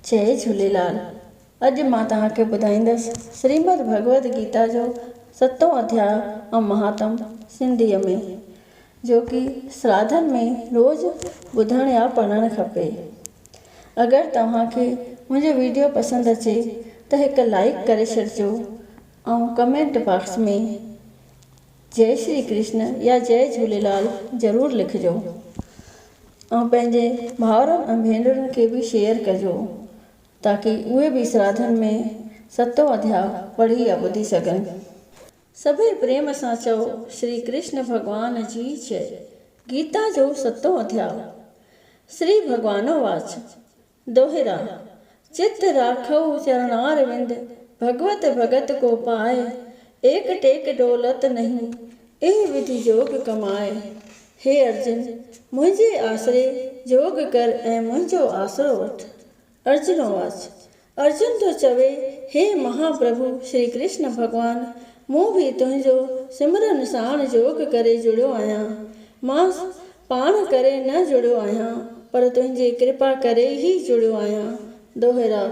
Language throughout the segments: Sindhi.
جئي جهوليلال اڄ مان توهان کي ٻڌائيندس شريمد ڀڳوت گيتا جو ستون اڌياء ۽ مهاتم سنڌيء ۾ جو ڪي شراڌن ۾ روز ٻڌڻ يا پڙهڻ کپي. اگر توهان کي منهنجو ويڊيو پسند اچي ته هڪ لائيڪ ڪري ڇڏجو ۽ ڪمينٽ باڪس ۾ جئي شري ڪرشن يا جئي جهوليلال ضرور لکجو ۽ پنهنجي ڀائرن ۽ ڀينرن کي به شيئر ڪجو تاڪي اهي به سراڌن ۾ ستون اڌياء پڙهي يا ٻڌي سگهن. سڀئي پريم سان چئو شري ڪرشن ڀڳوان جي جئي. گيتا جو ستون اڌياء. شري ڀڳوانوواچ. دوهرا، چت راکئو چرڻاروند، ڀڳوت ڀڳت ڪو پائي، ايڪ ٽيڪ ڊولت نهين، ايهه وڌي جوڳ ڪمائي. هي ارجن! منهنجي آسري جوڳ ڪر ۽ منهنجو آسرو وٺ. ارجن واچ، ارجن ٿو چوي، هي مها پرڀو شري ڪرشن ڀڳوان! مون به تنهنجو سمرن ساڻ جوڳ ڪري جڙيو آهيان. مان پاڻ ڪري نه جڙيو آهيان، پر تنهنجي ڪرپا ڪري ئي جڙيو آهيان. دوهرا،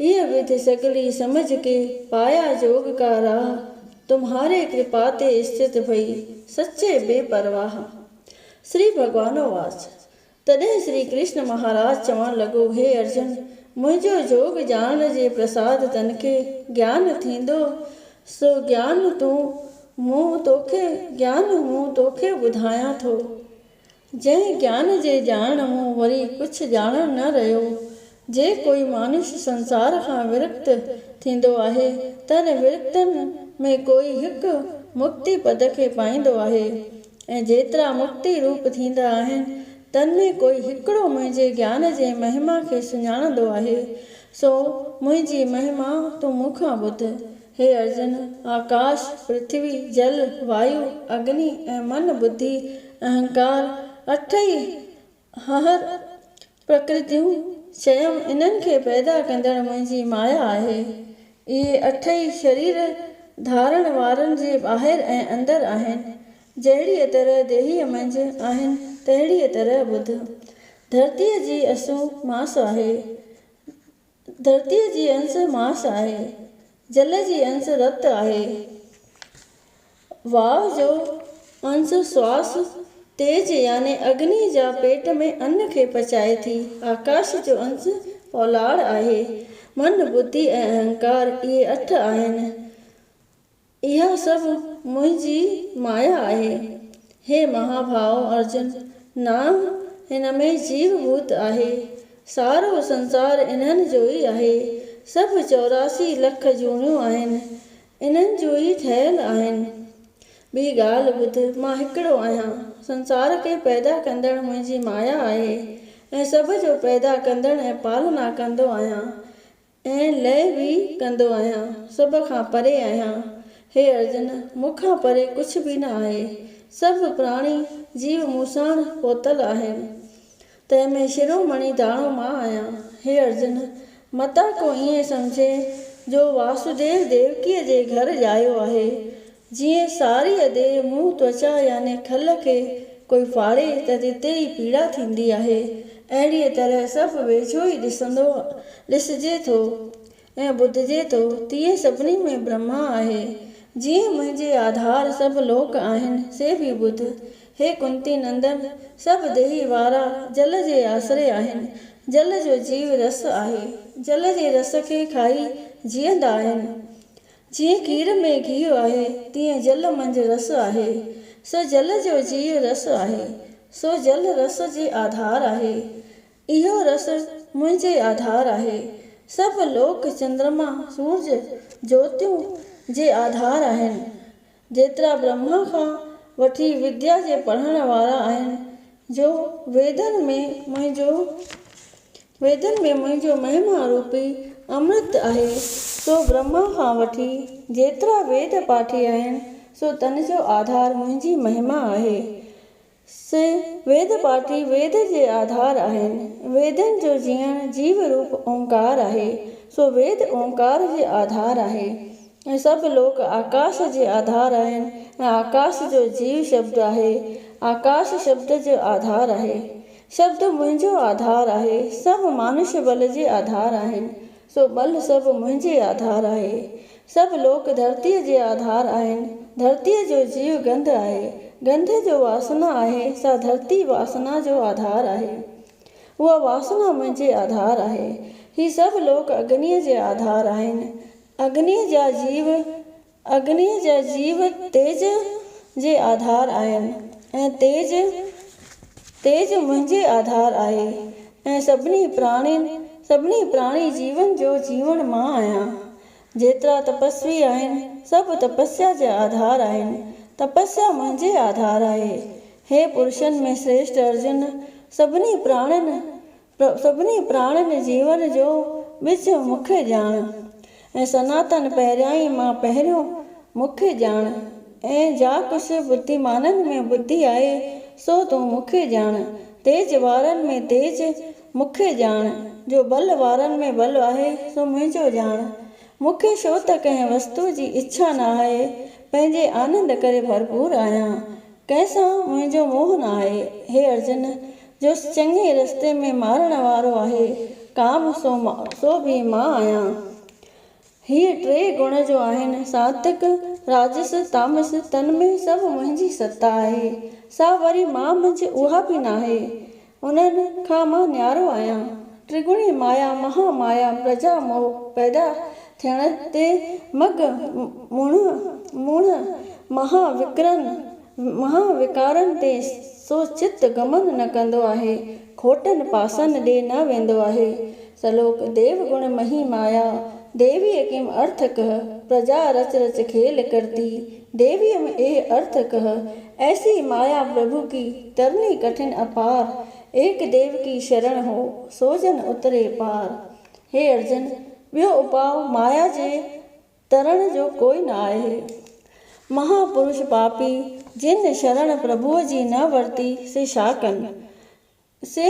هيء وڌ سڳلي سمجهه ڪي، پايا جوڳ ڪا راهه، تمهاري ڪرپا تي اسٿت ڀئي، سچي بي پرواهه. شري ڀڳوانوواچ، تڏهن شري ڪرشن مهاراج چوڻ لڳو، هي ارجن! منهنجو جوڳ ڄاڻڻ جي پرساد تن کي گيان ٿيندو، سو گيان تون مون توکي گيان مون توکي ٻڌايان ٿو. جنهن گيان جي ڄاڻڻ مون وري ڪجهه ڄاڻڻ نه رهيو. جي ڪوئي مانش سنسار کان ورڪت ٿيندو آهي، تنهن ورڪتن ۾ ڪوئي هڪ مڪتي پد کي پائيندو آهي ۽ جيترا مڪتي روپ ٿيندا آهن، تن ۾ ڪوئي هڪڙو منهنجي گيان جي مهما کي سڃاڻندو آهي، سو منهنجي مهما تون مون کان ٻڌ. هي ارجن! آڪاش، پرٿوي، جل، وايو، اگني ۽ من، ٻڌي، اهنڪار، اٺئي ههر پرڪرتيون چيم، انهن کي پيدا ڪندڙ منهنجي مايا آهي. اهي اٺئي شرير ڌارڻ وارن جي ٻاهر ۽ اندر آهن. جهڙيء طرح ديهيء منجهه آهن، تهڙيء طرح ٻڌ. ڌرتيء جي اسو ماس آهي. ڌرتيء جي انس ماس آهي. جل جي انس رت آهي. واء جو انس سواس، تيج يعني اگني جا پيٽ ۾ ان کي پچائي ٿي. آڪاش جو انس پولاڙ آهي. من، ٻڌي ۽ اهنڪار اهي اٺ آهن. اها سڀ منهنجي مايا آهي. هي مهاڀائو ارجن! نانء هن ۾ جيو ڀوت آهي. سارو سنسار انهن جو ئي آهي. سڀ 84 لک جوڻيون آهن. انهن جون ئي ٺهيل آهن. ٻي ڳالهه ٻڌ، مان هڪڙو آهيان. سنسار کي پيدا ڪندڙ منهنجي مايا آهي ۽ سڀ جو پيدا ڪندڙ ۽ پالنا ڪندو آهيان. ۽ لئه به ڪندو آهيان، سڀ کان پري آهيان. هي ارجن! مون کان پري ڪجهه به نه آهي. سڀ پراڻي جيو مون ساڻ پوتل آهن. تنهن ۾ شرومڻي داڻو مان آهيان. هي ارجن! متان ڪو ائين سمجهي جو واسوديو ديوڪيء جي گهر ڄايو آهي. جيئن ساريء ديهه منهن توچا يعني کل کي ڪوئي ڦاڙي ته تتي ئي پيڙا ٿيندي آهي، اهڙيء طرح سڀ ويجهو ئي ڏسندو ڏسجي ٿو ۽ ٻڌجي ٿو، تيئن سڀني ۾ برهما آهي. جيئن منهنجي آڌار سڀ لوڪ آهن، سي به ٻڌ. هي ڪنتي نندن! سڀ ديهي وارا جل جي آسري آهن. جل جو جيو رس آهي. جل جي رس کي کائي جيئندا آهن. جيئن کير ۾ گيهه آهي، تيئن جل منجهه رس آهي. سو جل جو جيء رس آهي. سو جل رس جي آڌار آهي. اهو رس منهنجي آڌار آهي. سڀ لوڪ چندرما، سورج، جوتيون جي آڌار آهن. جيترا برهما کان وٺي وديا جي پڙهڻ وارا آهن، جو ويدن ۾ منهنجو ويدن ۾ منهنجو مهما روپي امرت آهي، سو برهما کان وٺي جيترا ويد پاٺي آهن، سو تن جو آڌار منهنجي مهما آهي. سي ويد پاٺي ويد جي آڌار آهن. ويدن جو جيئڻ جيو روپ اونڪار آهي، سو ويد اونڪار جي آڌار آهي. ۽ سڀ لوڪ آڪاش جي آڌار آهن ۽ آڪاش جو جيو شبد آهي، آڪاش شبد جو آڌار آهي. شبد منهنجو آڌار آهي. سڀ مانش ٻل جي آڌار آهن، سو ٻل سڀ منهنجي آڌار آهي. سڀ لوڪ ڌرتيء جي آڌار آهن. ڌرتيء جو جيو گنڌ آهي. گنڌ جو واسنا آهي، سا ڌرتي واسنا جو آڌار آهي. اها واسنا منهنجي آڌار آهي. هي سڀ لوڪ اگنيء جي آڌار آهن. اگنيء جا جيو اگنيء جا جيو تيج جي آڌار آهن ۽ تيج تيج منهنجي آڌار آهي ۽ سڀني پراڻين سڀني پراڻي جيون جو جيوڻ مان آهيان. جيترا تپسوي آهن، سڀ تپسيا جا آڌار آهن. تپسيا منهنجي آڌار آهي. هي پرشن ۾ شريشٽ ارجن! سڀني پراڻين سڀني پراڻين جيون جو ٻج مون کي ڄاڻ ۽ سناتن پهريائين مان پهريون مون کي ڄاڻ ۽ جا ڪجهه ٻڌيمانن ۾ ٻڌي آهي، سو تون مون کي ڄاڻ. تيج وارن ۾ تيج مون کي ڄاڻ، جو ٻل وارن ۾ ٻل آهي، سو منهنجو ڄاڻ. مون کي ڇو ته ڪنهن وستوء جي اڇا نه آهي، پنهنجي آنند ڪري ڀرپور آهيان. ڪنهن سان منهنجو موهه نه آهي. هي ارجن! جو چڱي رستي ۾ مارڻ وارو آهي، ڪام، سو به مان آهيان. هيء ٽي گڻ جو آهن، ساتڪ، راجس، تامس، تن ۾ سڀ منهنجي ستا آهي، سا وري مان منجهه اها به ناهي، انهن کان مان نيارو آهيان. ٽرگڻي مايا، مها مايا، پرجا موهه پيدا ٿيڻ تي مڳ، مڻهه، مڻهه، مها وڪرن، مها وڪارن تي سو چت گمن نه ڪندو آهي، کوٽن پاسن ڏي نه ويندو آهي. سلوڪ، ديو گڻ مهي مايا، ديويء ڪيم ارٿ ڪهه، پرجا رچ رچ کيل ڪرتي، ديويء م ايهه ارٿ ڪهه، ايسي مايا پرڀو ڪي، ترني ڪٺن اپار، ايڪ ديو ڪي شرڻ هو، سو جن اتري پار. هي ارجن! ٻيو اپاء مايا جي ترڻ جو ڪوئي نه آهي. مها پرش پاپي، جن شرڻ پرڀوء جي نه ورتي، سي ڇا ڪن؟ سي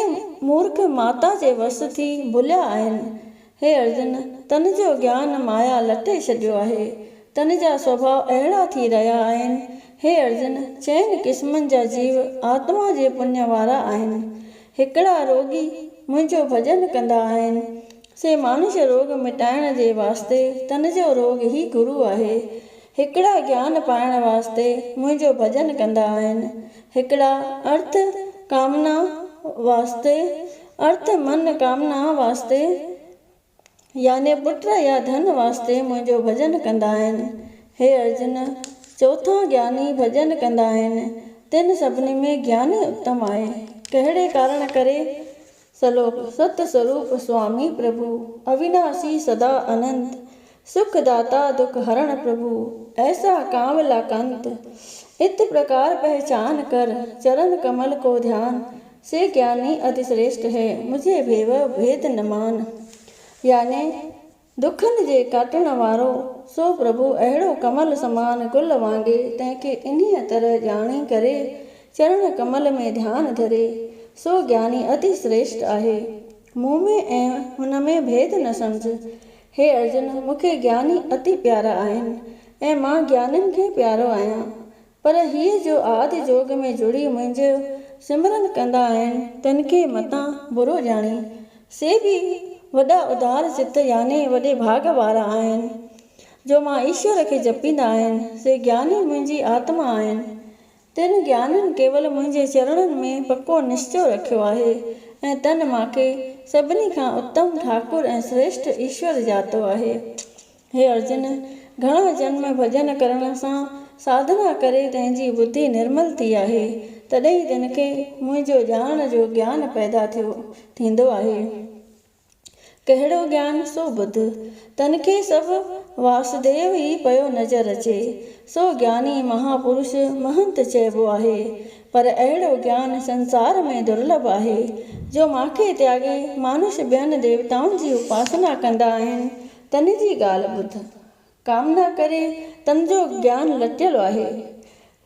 مورک ماتا جي وس ٿي ڀليا آهن. هي ارجن! تن جو گيان مايا لٽي ڇڏيو آهي. تن جا سوڀاء اهڙا ٿي رهيا آهن. هي ارجن! چئن قسمن جا جيو آتما جي پڃ وارا آهن. هڪڙا روڳي منهنجو ڀڄن ڪندا آهن. سي مانش روڳ مٽائڻ جي واسطي تن جو روڳ هي گرو آهي. هڪڙا گيان پائڻ واسطي منهنجو ڀڄن ڪندا آهن. هڪڙا ارٿ ڪامنا واسطي ارٿ من ڪامنا واسطي يعني پٽ يا ڌن واسطي منهنجو ڀڄن ڪندا آهن. هي ارجن! چوٿان گياني ڀڄن ڪندا آهن، تن سڀني ۾ گياني اتم آهي. ڪهڙي ڪارڻ ڪري؟ سلوڪ، ست سروپ سوامي پرڀو، اويناسي سدا اننت، سک داتا دک هرڻ پرڀو، ايسا ڪانولا ڪنت، ات پرڪار پهچان ڪر، چرن ڪمل ڪو ڌيان، سي گياني اتي سريشٽ هي، مجهي ڀيو ڀيد نه مان. يعني دکن جي ڪاٽڻ وارو، سو پرڀو اهڙو ڪمل سمان گل وانگي تنهن کي انهيء طرح ڄاڻي ڪري چرڻ ڪمل ۾ ڌيان ڌري، سو گياني اتي سريشٽ آهي. مون ۾ ۽ هن ۾ ڀيد نه سمجهه. هي ارجن! مون کي گياني اتي پيارا آهن ۽ مان گيانين کي پيارو آهيان. پر هيء جو آد جوڳ ۾ جڙي منهنجو سمرن ڪندا آهن، تن کي متان برو ڄاڻين. سي به وڏا ادار چت يعني وڏي ڀاڳ وارا آهن، جو مان ايشور کي جپيندا آهن، سي گياني منهنجي آتما آهن. تن گيانين ڪيول منهنجي چرڻن ۾ پڪو نشچو رکيو آهي ۽ تن مان کي سڀني کان اتم ٺاڪر ۽ سريشٽ ايشور ڄاتو آهي. هي ارجن! گهڻا جنم ڀڄن ڪرڻ سان ساڌنا ڪري تنهن جي ٻڌي نرمل ٿي آهي، تڏهن تن کي منهنجو ڄاڻڻ جو گيان پيدا ٿيو ٿيندو آهي. ڪهڙو گيان؟ سو ٻڌ. تن کي سڀ واسديو ئي پيو نظر اچي. سو گياني مها پرش مهنت چئبو آهي. پر اهڙو گيان سنسار ۾ درلڀ آهي، جو ماکي تياڳي مانش ٻين ديوتائن جي اپاسنا ڪندا آهن، تن جي ڳالهه ٻڌ. ڪامنا ڪري تن جو گيان لٽيل آهي.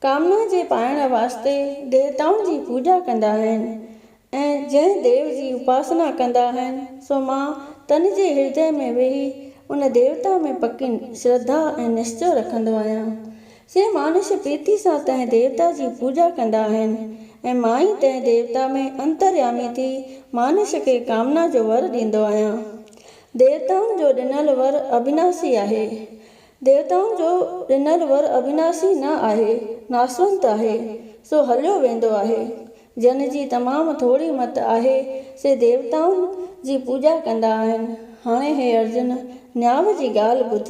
ڪامنا جي پائڻ واسطي ديوتائن جي پوڄا ڪندا آهن ۽ جنهن ديو جي اپاسنا ڪندا آهن سو مان تن جي هردي ۾ ويهي ان ديوتا ۾ پڪي شرڌا ۽ نشچو رکندو آهيان. سي مانش پريتي سان تنهن ديوتا جي پوڄا ڪندا آهن ۽ مان ئي تنهن ديوتا ۾ انتريامي ٿي مانش کي ڪامنا جو ور ڏيندو آهيان. ديوتائن جو ڏنل ور اڀناسي آهي. ديوتائن جو ڏنل ور اڀناسي نه آهي، ناسونت آهي، سو هليو ويندو آهي. جن جي تمام ٿوري مت آهي، سي ديوتائن جي پوڄا ڪندا آهن. هاڻي هي ارجن! نياو جي ڳالهه ٻڌ.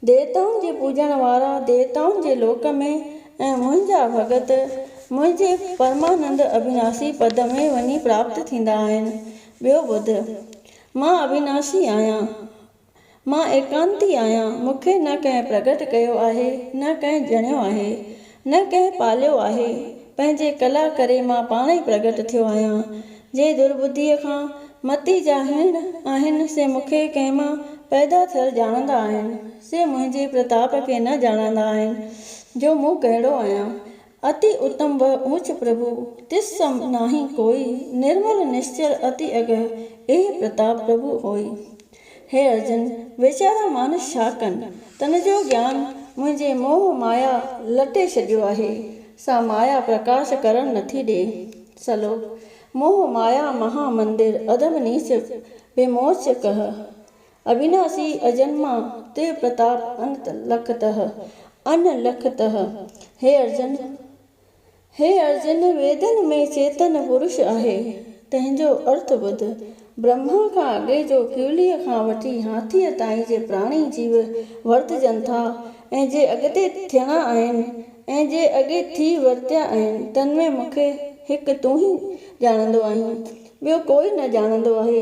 ديوتائن جي پوڄڻ وارا ديوتائن جي لوڪ ۾ ۽ منهنجا ڀڳت منهنجي پرمانند اڀناسي پد ۾ وڃي پراپت ٿيندا آهن. ٻيو ٻڌ! مان اڀناسي آهيان. مان ايڪانتي آهيان. مون کي نه ڪنهن پرگٽ ڪيو آهي، نه ڪنهن ڄڻيو آهي، نه ڪنهن پاليو آهي. پنهنجي ڪلا ڪري مان پاڻ ئي پرگٽ ٿيو آهيان. جي درٻڌيء کان متي جا هيڻ آهن، سي مون کي ڪنهن مان پيدا ٿيل ڄاڻندا آهن، سي منهنجي پرتاپ کي نه ڄاڻندا آهن، جو مون ڪهڙو آهيان. اتي اتم و اوچ پرڀو، تس سم ناهي ڪوئي، نرمل نشچل اتي اگهه، ايهه پرتاپ پرڀو هوئي. هي ارجن! ويچارا مانس ڇا ڪن؟ تن جو گيان منهنجي موهه مايا لٽي ڇڏيو آهي، سا مايا پرڪاش ڪرڻ نٿي ڏئي. سلوڪ، موهه مايا مها مندر، اڌم نيچ بيموچ ڪهه. اڀيناسي اجنما، تي پرتاپ انت لک تهه، ان لک تهه. هي ارجن! هي ارجن! ويدن ۾ چيتن پرش آهي، تنهن جو ارٿ ٻڌ. برهما کان اڳي جو ڪيوليء کان وٺي هاٿيء تائين جي پراڻي جيو ورتجن ٿا ۽ جي اڳتي ٿيڻا آهن ۽ جي اڳي ٿي ورتيا آهن، تن ۾ مون کي هڪ تون ئي ڄاڻندو آهين، ٻيو ڪوئي نه ڄاڻندو آهي.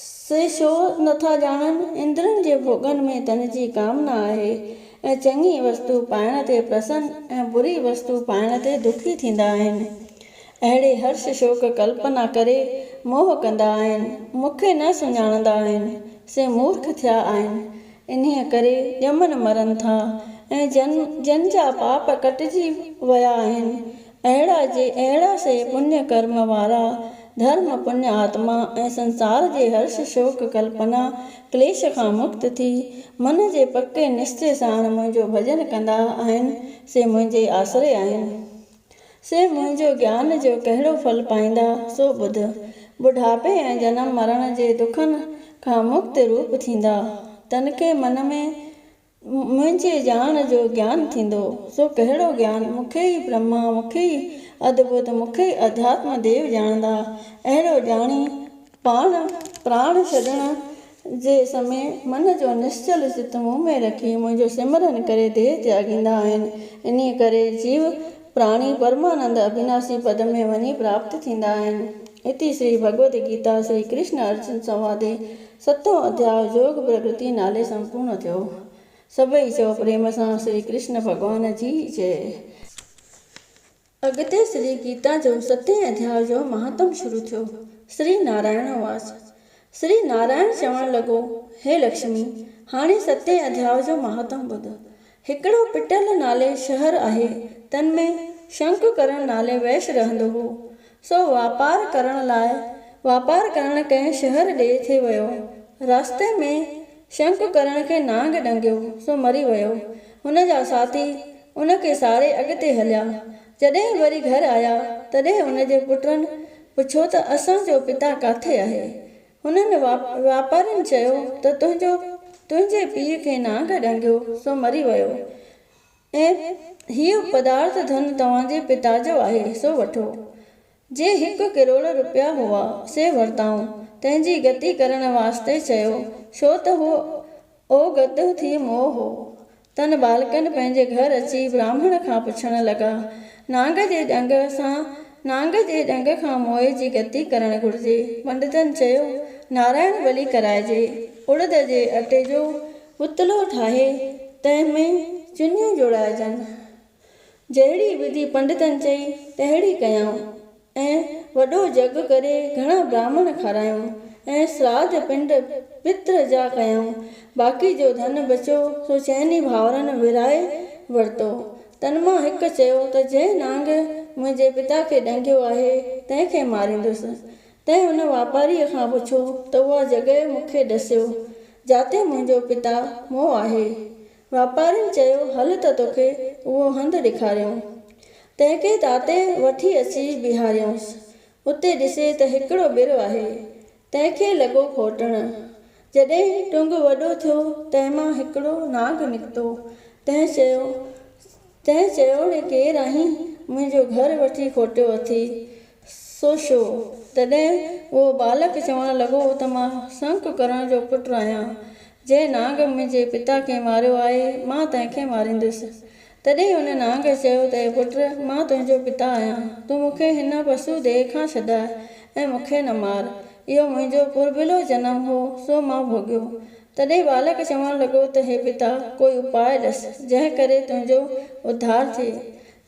سي ڇو نٿا ڄاڻن؟ اندرين جي ڀوڳن ۾ تن جي ڪامنا آهي ۽ چڱي وستو پائڻ تي پرسن ۽ بري وستو پائڻ تي دکي ٿيندا آهن. اهڙي هرش شوڪ ڪلپنا ڪري موهه ڪندا آهن. مون کي نه سڃاڻندا آهن، سي مورک ٿيا آهن. انهيء ڪري ڄمن مرن ٿا ۽ جن جن جا پاپ ڪٽجي ويا آهن، اهڙا جي اهڙا سي پڃ ڪرم وارا، ڌرم پڃ آتما ۽ سنسار جي هرش شوڪ ڪلپنا ڪليش کان مڪت ٿي، من جي پڪي نشچي ساڻ منهنجو ڀڄن ڪندا آهن، سي منهنجي آسري آهن. سي منهنجو گيان جو ڪهڙو ڦل پائيندا، سو ٻڌ. ٻڍاپي ۽ جنم مرڻ جي دکن کان مڪت روپ ٿيندا. تن کي من ۾. منهنجي ڄاڻ جو گيان ٿيندو، سو ڪهڙو گيان؟ مون کي ئي برهما، مون کي ئي ادڀت، مون کي ئي اڌياتم ديو ڄاڻندا. اهڙو ڄاڻي پاڻ پراڻ ڇڏڻ جي سمي من جو نشچل چت مون ۾ رکي منهنجو سمرن ڪري ديهه تياڳيندا آهن. انهيء ڪري جيو پراڻي پرمانند اڀيناسي پد ۾ وڃي پراپت ٿيندا آهن. اتي شري ڀڳوت گيتا شري ڪرشن ارجن سنوادي ستون اڌياء يوگ پرگتي نالي سمپورڻ ٿيو. سڀئي چئو پريم سان شري ڪرشن ڀڳوان جي جئه. اڳتي شري گيتا جو ستين اڌياء جو مهاتم شروع ٿيو. شري نارائڻ واچ. شري نارائڻ چوڻ لڳو، هي لڪشمي! هاڻي ستين اڌياء جو مهاتم ٻڌ. هڪڙو پٽل نالي شهر آهي، تنھن ۾ شنڪ ڪرڻ نالي وئش رهندو هو. سو واپار ڪرڻ لاء واپار ڪرڻ ڪنھن شهر ڏي ٿي ويو. راستي ۾ شنڪ ڪرڻ کي نانگ ڏنگيو، سو مري ويو. هن جا ساٿي ان کي ساڙي اڳتي هليا. جڏهن وري گهر آيا، تڏهن ان جي پٽن پڇيو ته اسان جو پتا ڪاٿي آهي؟ هنن واپارين چيو ته تنهنجو تنهنجي پيء کي نانگ ڏنگيو سو مري ويو ۽ هيء پدارٿ ڌن توهان جي پتا جو آهي سو وٺو. جي هڪ ڪروڙ رپيا هئا سي ورتائون. تنهن جي گتي ڪرڻ واسطي چيو ڇو ته هو اوگت ٿي مئو هو. تن ٻالڪن پنهنجي گهر اچي براهمڻ کان پڇڻ لڳا، نانگ جي ڏنگ سان نانگ جي ڏنگ کان موئي جي گتي ڪرڻ گهرجي. پنڊتن چيو، نارائڻ ٻلي ڪرائجي. اڙد جي اٽي جو پتلو ٺاهي تنهن ۾ چنيون جوڙائجن. جهڙي وڌي پنڊتن چئي، تهڙي ڪيائون ۽ وڏو جڳ ڪري گهڻا براهمڻ کارايائون ۽ سراڌ پنڊ پتر جا ڪيائون. باقي جو ڌن بچيو، سو چئني ڀائرن ورهائي ورتو. تن مان هڪ چيو ته جنهن نانگ منهنجي پتا کي ڏنگيو آهي، تنهن کي ماريندس. تنهن ان واپاريء کان پڇيو ته اها جڳهه مون کي ڏسيو، جاتي منهنجو پتا مئو آهي. واپارين چيو، هل ته توکي اهو هنڌ ڏيکاريون. تنهن کي تاتي وٺي اچي بيهاريائونس. اتي ڏسي ته هڪڙو ٻر آهي، تنهن کي لڳو کوٽڻ. جڏهن ٽنگ وڏو ٿيو، تنهن مان هڪڙو نانگ نڪتو. تنهن چيو، تنهن چيو ڙي ڪير آهين، منهنجو گهر وٺي کوٽيو اٿئي، سو ڇو؟ تڏهن اهو ٻالڪ چوڻ لڳو ته مان سنک ڪرڻ جو پٽ آهيان. جنهن نانگ منهنجي پتا کي ماريو آهي، مان تنهن کي ماريندس. تڏهن ان نانگ چيو ته اي پٽ، مان تنهنجو پتا آهيان، تون مون کي هن پسو ديهه کان ڇڏاء ۽ مون کي نه مار. اهو منهنجو پرڀلو جنم هو، سو مان ڀوڳيو. تڏهن ٻالڪ چوڻ لڳو ته هي پتا، ڪوئي اپاء ڏس، جنهن ڪري تنهنجو اڌار ٿئي.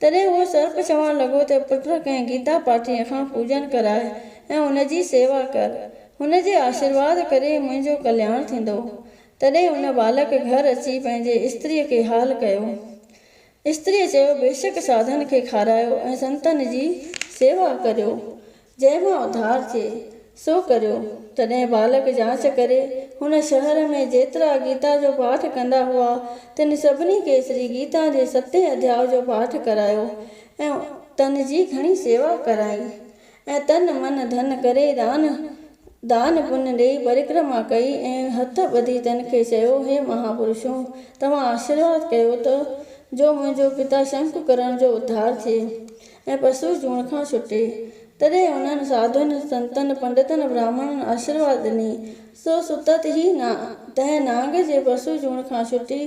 تڏهن اهو سرپ چوڻ لڳو ته پٽ، ڪنهن گيتا پاٺيء کان پوڄن ڪراء ۽ ان جي سيوا ڪر. هن جي آشيرواد ڪري منهنجو ڪلياڻ ٿيندو. تڏهن ان ٻالڪ گهر اچي پنهنجي استريء کي حال ڪيو. استريء چيو، بيشڪ ساڌن کي کارايو ۽ سنتن جي سيوا ڪريو، جنهن مان اڌار ٿئي، سو ڪريو. تڏهن ٻالڪ جاچ ڪري، هن شهر ۾ جيترا گيتا جو پاٺ ڪندا هئا، تن سڀني کي سري گيتا جي ستين اڌياء جو پاٺ ڪرايو ۽ تن جي گهڻي سيوا ڪرائي. ۽ تن من ڌن ڪري دان دان پڃ ڏيئي پرڪرما ڪئي ۽ هٿ ٻڌي تن کي چيو، هي مها پرشو! توهان آشيرواد ڪيو ته جو منهنجو پتا شنک ڪرڻ جو اڌار ٿئي ۽ پسو جوڻ کان ڇٽي. تڏهن انهن ساڌن، سنتن، پنڊتن، براهمڻن آشيرواد ڏني، سو ستت ئي تنهن نانگ جي پسو جوڻ کان ڇٽي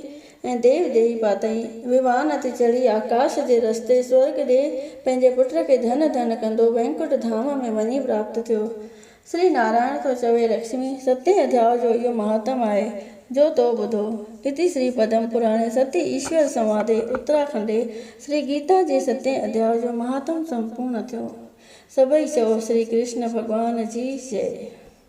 ۽ ديو ڏيئي پاتائين. ومان تي چڙهي آڪاش جي رستي سورڳ ڏي پنهنجي پٽ کي ڌن ڌن ڪندو وينڪٽ ڌام ۾ وڃي پراپت ٿيو. سري نارائڻ ٿو چوي لڪشمي ستين اڌياء جو اهو مهاتم آهي جو تو ٻڌو. اتي سري پدم پراڻي ستي ايشور سنوادي اتراکنڊي سري گيتا جي ستين اڌياء جو مهاتم سمپورڻ ٿيو. سڀئي چئو سري ڪرشن ڀڳوان جي جئي.